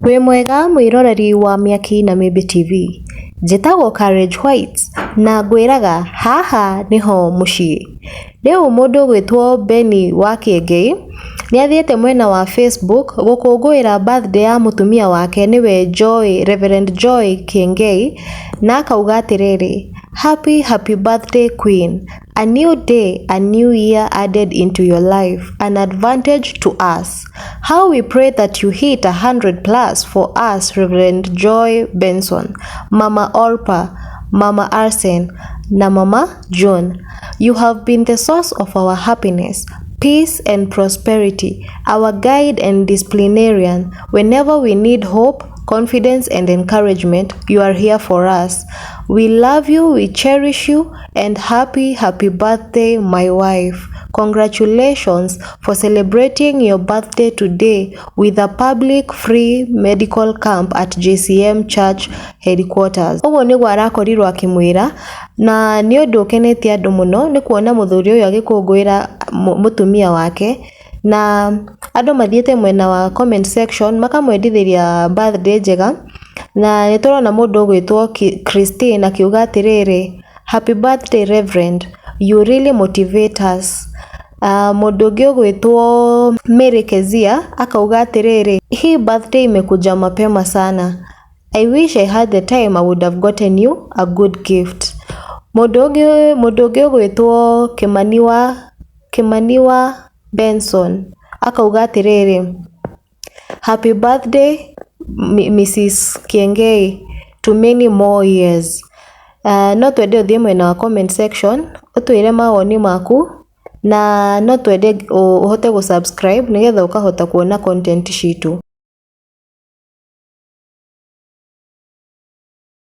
Wĩ mwega mwĩroreri wa Mĩaki na Mĩmbi TV, njĩtagwo Courage White na ngwĩraga haha nĩho mũciĩ. Rĩu mũndũ ũgwĩtwo Benny wa Kĩengei nĩ athiĩte mwena wa Facebook gũkũngũĩra birthday ya mũtumia wake nĩwe Joy, Reverend Joy Kĩengei, na akauga atĩrĩrĩ, "Happy happy birthday, Queen. A new day, a new year added into your life, an advantage to us. How we pray that you hit 100 plus for us, Reverend Joy Benson, Mama Orpa, Mama Arsen, na Mama John. You have been the source of our happiness, peace and prosperity, our guide and disciplinarian. Whenever we need hope, confidence and encouragement, you are here for us. We love you, we cherish you, and happy, happy birthday, my wife. Congratulations for celebrating your birthday today with a public free medical camp at JCM Church headquarters." Ũguo nĩguo arakorirwo akĩmwĩra, na nĩ ũndũ ũkenetie andũ mũno nĩ kuona mũthuri ũyũ agĩkũngũĩra mũtumia wake, na andũ mathiĩte mwena wa comment section makamwendithĩria birthday njega. Na nĩ tũrona mũndũ ũgwĩtwo Christine akiuga atĩrĩrĩ, "Happy birthday, Reverend, you really motivate us." Mũndũ ũngĩ ũgwĩtwo Mary Kezia akauga atĩrĩrĩ, "Hii birthday imekuja mapema sana. I wish I had the time, I would have gotten you a good gift." Mũndũ ũngĩ ũgwĩtwo Kimani wa Benson akauga atĩrĩrĩ, "Happy birthday, Mrs. Kiengei, to many more years." No twende ũthiĩ mwena wa comment section ũtwĩre mawoni maku, na no twende ũhote gũ subscribe nĩgetha ũkahota kuona content citũ.